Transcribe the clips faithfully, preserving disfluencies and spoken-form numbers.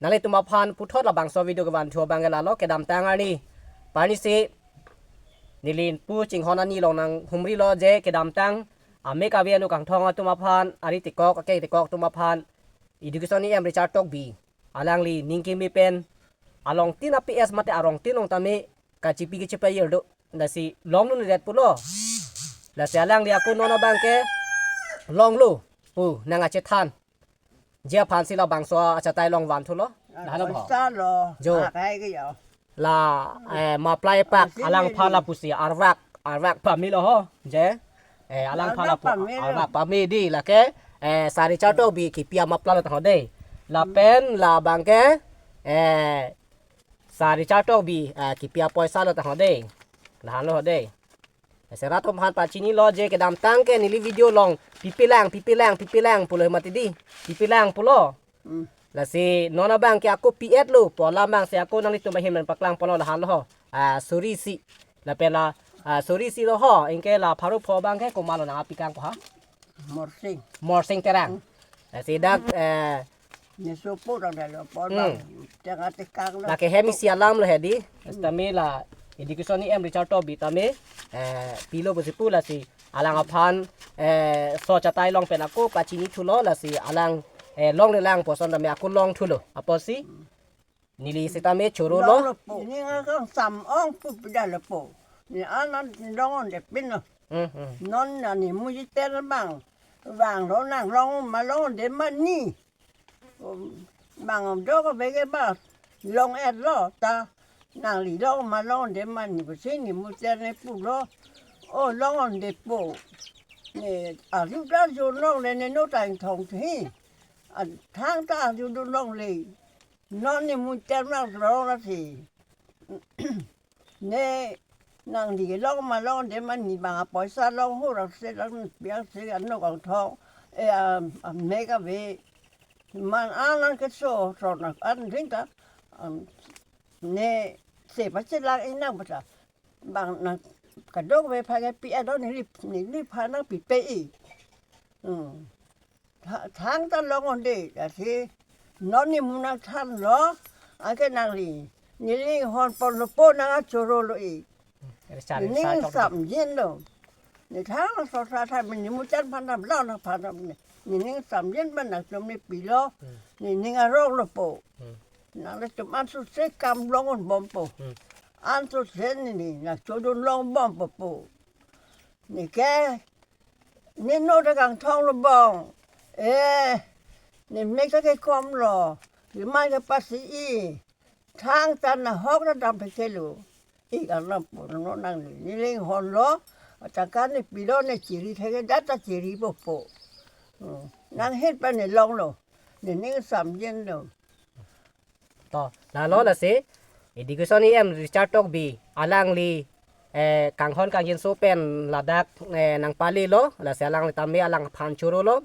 nanglitum aphan puthot labangso video kevan thu abang ke lalo, kedamtang arni. Parni si neli pu chinghon ani along nanghumrilo je kedamtang Ame Kave anu Kangthong atum aphan, ari tekok, akeng tekok atum aphan, Education E M Richard Tokbi alangli ning keme pen alongtin a-P S mate arongtin along tame kachipi kachipa yirdo. Lasi longlo ni det pulo. Lasi alangli ako non abang ke longlo pu nang achethan. Je aphan si labangso achatai along van thulo. Lahenlo ho. Salo. Jo. Akai ke yo. La, eh, ma-apply pak, alang phan lapusi arvak, arvak pamelo ho, je. Eh, alang phan lapu, arvak pamelo. Arvak pame dei, lake, eh, Sir Richard Tokbi kipi a-mapla lo tangho dei. Lapen labang ke, eh, Sir Richard Tokbi, eh, kipi apoisa lo tangho dei. Lahenlo ho dei. Lasi rat atum aphan pachinilo je kedamtang ke neli video along pipelang, pipelang, pipelang pulo mati dei. Pipelang pulo. Hmm. Lasi non abang ke ako pi-et lo, pu alam abang si ako nanglitum ahin pen paklang ponlo, lahenlo ho. Ah, suri isi. Lapen la, ah, suri isi lo ho, anke la pharo pho abang ke komatlo nang apikang po ha? Morsing. Morsing Terang. Hmm. Lasi dak, eh, ne sopo rang dalo pon. Hmm. Bang. Tengah tekang lo. Lake hem isi alam lo he dei. Sitame la Education E M Richard Tokbi tame, eh, pilo pusi pu lasi alang aphan, eh, so achatai along pen ako pachini thulo lasi alang, eh, longlelang pu ason tame ako long thulo. Apotsi neli sitame chorolo. Longlo po. Ning akang sam ong pu pida lo po. Ne anan longonde pinlo. Hmm, hmm. Non ani muji ter bang. Bang lo nang long ma longonde ma ni. Um, bang do ko bege ba long-et lo ta nangli long ma longonde ma ni pusi ne muter ne pulo. O longonde po. Ne arju ta arjulongle ne no tang thong thi. An thangta arjulongle. Non ne muter ma long lasi. Ne nangli long ma longonde ma ni bang apoisa long ho rak se rak ni piang se ano Kangthong, eh, ah, ah, Ame Kave. Man anan keso, so nak an ring ta, um, ne se pachelang inang bata. Bang nang kadokave pha ke pi-et lo neli, neli pha nang pipe-i. Hmm. Tha-, thangta longonde, lasi non ne mu nangthanlo, anke nangli. Neli honponlo po nang achorolo-i. Richard, ne ning Richard Tokbi. Samjinlo. Ne thang so sa tha ne muchan phan dam lo nang phan dam ne. Ne ning samjin ban nangtum ne pilo. Hmm. Ne ning aronglo po. Hmm. Nanglitum ansose kam longonbom po. Hmm. Ansose ne ne nangchodun longbom po po. Ne ke, ne no ta Kangthong lo bong. Eh, ne mek ta kekom lo. Ne mai kepasi-i. Thangta nahok ta dam thekthelo. Ik alam po no nang ne, ne ling honlo. Atangka ne pilo ne chiri theke data chiri po po. Hmm. Nang het pa ne longlo. Ne ning samjinlo. To, lalo lasi, Education E M Richard Tokbi, alangli, eh, kanghon kangjinso pen ladak, eh, nangpalelo, lasi alangli tame alangphan chorolo.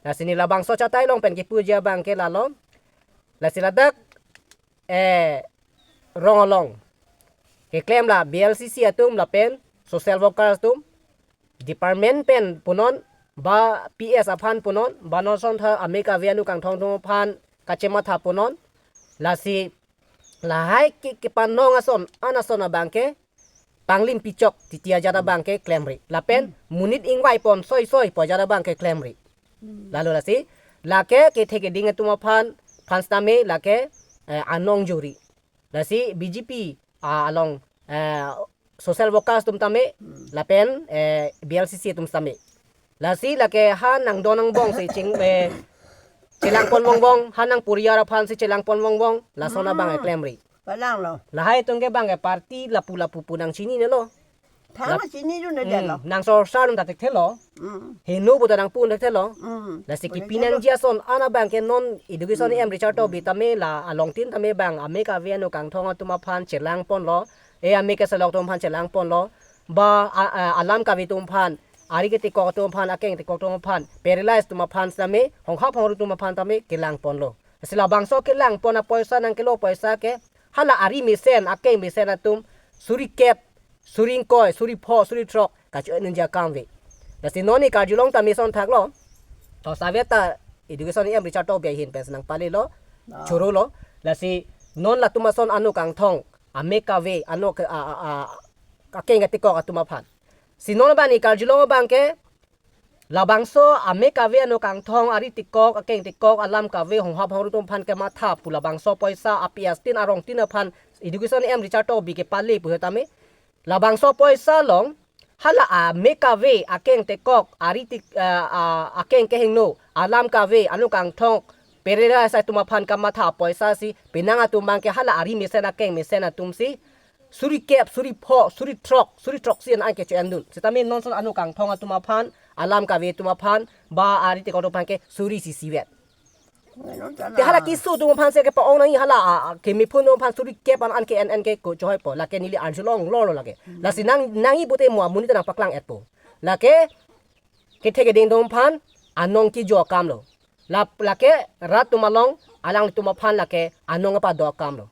Lasi ne labangso achatai along pen kipuji abang ke lalo. Lasi ladak, eh, rong along keklem la B L C C atum lapen social workers atum, department pen punon, ba P S aphan punon, ba non ason tha Ame Kave anu Kangthong atum aphan kachematha punon, lasi lahai ke, kepanong ason, an ason abang ke panglim pichok titi ajat abang ke klemri. Lapen monit ingvai pon soi soi pu ajat abang ke klemri. Hmm. Lalo lasi, lake kethe keding atum aphan, aphan sitame lake, eh, anong juri. Lasi B J P, ah, along, eh, social workers atum tame, hmm, lapen, eh, B L C C atum tame. Lasi lake ha nangdon nangbong si ching, eh, chelangpon bongbong, ha nangporiar aphan si chelangpon bongbong, lason abang, hmm, klemri. Palanglo. Lahai atum ke abang ke party lapu lapu pu nangchininelo. Thang lap- chinidun ne, hmm, detlo. Nang sorsar dun ta thekthelo. Hmm. Heno pu ta nangpu thekthelo. Hmm. Lasi kipi nangji ason an abang ke non Education, hmm, E M Richard Tokbi tame la alongtin tame abang Ame Kave anu Kangthong atum aphan chelangponlo. E ame keselok atum aphan chelangponlo. Ba a, a, alam kave atum aphan, ari ketekok atum aphan, akeng tekok atum aphan, paralyzed atum aphan tame, hongkhap hongru atum aphan tame kelangponlo. Lasi labangso kelangpon apoisa nangkelo apoisa ke, hala ari mesen, akeng mesen atum, suri kep, suri ingkoi, suri pho, suri throk, kacho-et nangji akam ave. Lasi non ne karjulong tame ason thaklo. To save ta Education E M Richard Tokbi ahin pen si nangpalelo, ah, chorolo. Lasi non latum ason ano kangthong, ame kave, ano ke, a, a, a, akeng ketekok atum aphan. Si non abang ne karjulong abang ke, labangso ame kave ano kangthong, ari tekok, akeng tekok, alam kave, honghap hongru atum aphan kematha pu labangso poisa, api astin arong tin aphan, education E M Richard Tokbi kepale pu setame. Labangso poisa along, hala ame kave, akeng tekok, ari tik, a, a, akeng kehingno, alam kave, ano kangthong, perela sai atum aphan kematha poisa si, penang atum abang ke hala ari mesen akeng mesen atum si, suri kep, suri pho, suri throk, suri throksi an-an kecho-endun. Setame non ason ano kangthong atum aphan, alam kave atum aphan, ba ari tekok atum aphan ke suri isi vet. Te hala keso atum aphan si kepa-ong nangji hala, a, a, keme phun atum aphan suri kep an-an ke-en-en ke ko chohoi po. Lake neli arjulong lolo lake. Lasi nang, nangji pute mo amonit ta nangpaklang-et po. Lake kethe keding atum aphan anong kejo akam lo. La, lake rat atum along alanglitum aphan lake anong kepado akam lo.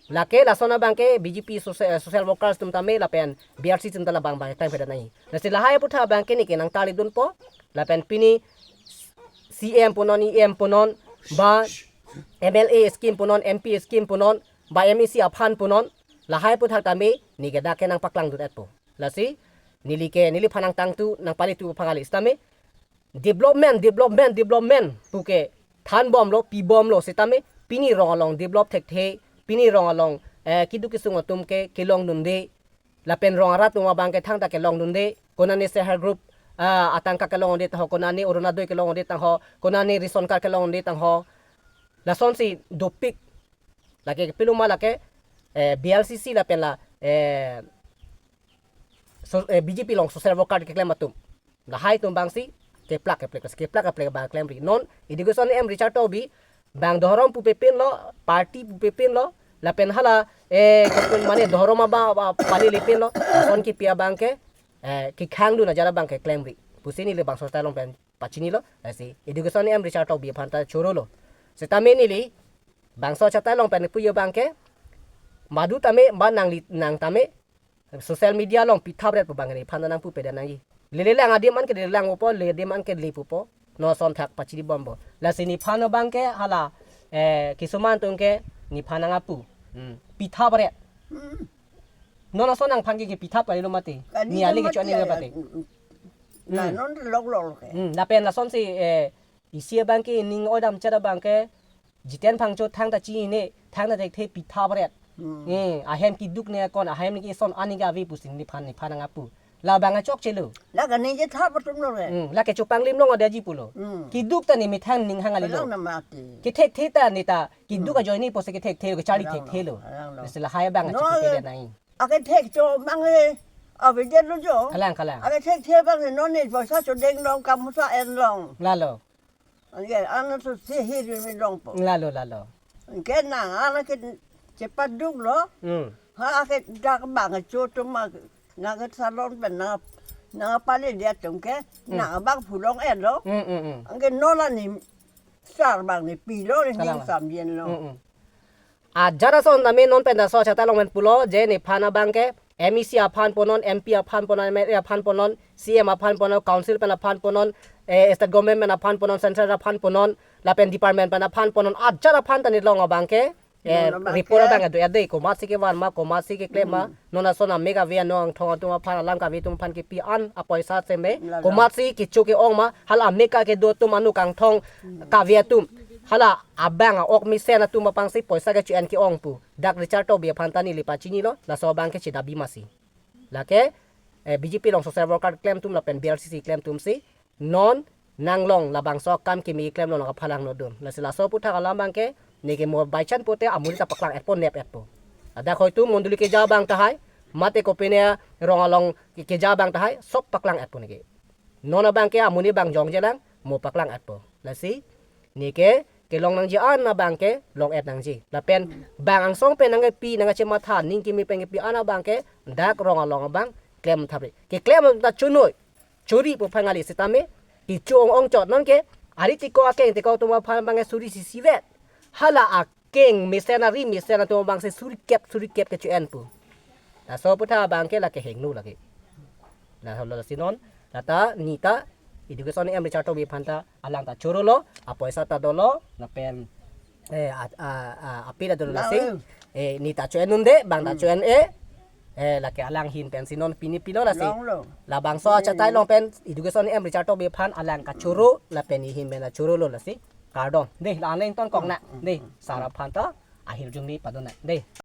Lake lason abang ke B J P social, social workers atum tame lapen B R C atum ta labang abang time peda nai. Lasi lahai aputhak abang ke neke nangtali dunpo. Lapen pini C M punon, E M punon, ba M L A scheme punon, M P scheme punon, ba M A C aphan punon, lahai aputhak tame neke dak ke nangpaklang dun-et po. Lasi neli ke, neliphan nangtangtu, nangpalitu aphan kali setame, development, development, development pu ke thanbomlo, pibomlo setame, pini rong along develop thekthe, pini rong along, eh, keduk kesung atum ke kelongdunde, lapen rong arat atum abang ke thangta kelongdunde, konane self help group, ah, atangka kelongdunde taho, konane Orunodoi kelongdunde taho, konane ration card kelongdunde taho. Lasonsi dopik, lake kepiluma lake, eh, B L C C lapen la, eh, so, eh, B J P along social worker keklem atum. Lahai atum abang si keplak keplek, keplak keplek abang klemri. Non education E M Richard Tokbi, bang dhorom pupe pinlo, party pupe pinlo, lapen hala, eh, kepun mane dhorom abang, abang pali le pinlo, lason kipi abang ke, eh, kekhang dun ajat abang ke klemri. Pusi neli bangso ta along pen pachinilo, lasi education E M Richard Tokbi aphan ta chorolo. Setame neli bangso achata along pen puji abang ke, madu tame, ba nangli nang tame, social media along pithapret pu abang neliphan nangpupe dun nangji. Lele lang adim an ke lele lang po, le adim an ke le pupo. Non ason thak pachini bompo. Lasi nephan abang ke hala, eh, kisuman atum ke nephan nangpu. Hmm. Pithapret. Hmm. Non ason nangphan ke, kepithap kalilo mati. Kali ni ale mati kecho-an ya, pati. Hmm. Hmm. Nah, non lok lok ke. Hmm. Lapen lasonsi, eh, isi abang ke ning odam chot abang ke, Jiten Phangcho thangta chinine, thangta thekthe pithapret. Hmm. Eh, ahem keduk ne kon, ahem ne ke son ani ke ave pusi nephan, nephan nangpu. Labang achokchelo. La kani je thap atum lo re. Hmm, lake chopanglim long adaji pulo. Hmm. Keduk ta ne methang ning hang alilo. Kalang na mati. Kethekthe ta ne ta, keduk ajoine pusi kethekthe, kecharli thekthelo. Kalang lo. Lasi lahai abang no, achokchelo nai. Akethek cho abang e, ave je lo jo. Kalang, kalang. Akethek the abang e, non ne poisa chodeng long, kamusa en long. Lalo. Anke ano so se hiri mi longpo. Lalo, lalo. Anke nang ala ke chepaduk lo. Hmm. Ha ke dak abang cho atum ma nang ke salon pen nang, nang pale dia atum ke, hmm, nang abang pulong en lo. Hmm, hmm, hmm. Anke non la ne sar abang ne pilo ne, kalang, ning samjen lo. Hmm, hmm. Ajat ason tame non pen laso achata along pen pulo, je nephan abang ke M E C aphan punon, M P aphan punon, M L A aphan punon, C M aphan punon, council pen aphan punon, eh, state government pen aphan punon, central aphan punon, lapen department pen aphan punon, ajat aphan ta nelong abang ke, eh, non abang report ke abang ado ade, komatsi kevan ma, komatsi keklem ma, hmm, non ason ame kave ano kangthong atum aphan, alam kave atum aphan kepi an apoisa seme, lalo, komatsi kecho ke-ong ma, hala ame ka kedo atum ano kangthong, hmm, kave atum, hala abang a-ok mesen atum apangsi poisa kecho-en ke-ong pu. Dak Richard Tokbi aphan ta neli pachinilo, laso abang ke chedabi masi. Lake, eh, B J P along social worker klem atum lapen B R C C klem atum si, non nanglong labangso akam keme klemlo nangkaphalang nodun. Lasi laso aputhak alam abang ke, neke mo baichan pute amonit ta paklang-etpo, nep-etpo. Ladak hoitu mondoli keja abang tahai, mate kopine rong along ke-, keja abang tahai, sop paklang-etpo neke. Non abang ke amonit abang jongjelang, mo paklang-etpo. Lasi, neke, kelong nangji an abang ke long-et nangji. Lapen bang angsong pen nangkepi, nangkachematha, ning keme pen kepi an abang ke, dak rong along abang, klem thapri. Keklem ta chonoi, chori pu aphan kali setame, kecho ong-ong chot non ke, ari tekok akeng tekok atum aphan abang ke suri isi vet. Hala akeng mesen ari mesen atum abang si suri kep, suri kep kecho-en pu. Laso aputhak abang ke lake hingno lake. Lalo lasi non, lata, neta, education E M Richard Tokbi aphan ta, alang ta chorolo, apoisa ta dolo, lapen, eh, a, a, a, appeal adolo lasi. Lang lo. Eh, ne ta cho-en un de, bang ta Hmm. cho-en-e. Eh, lake alang ahin pensi non pini pilo lasi. Long lo. Labangso achatai along pen education M Richard Tokbi aphan alang kachoro lapen ne ahin pen achoro lo lasi. Kardom. De, la aning ton kok na. Hmm, hmm, De, hmm. Sar aphan ta ahirjume padun na. De.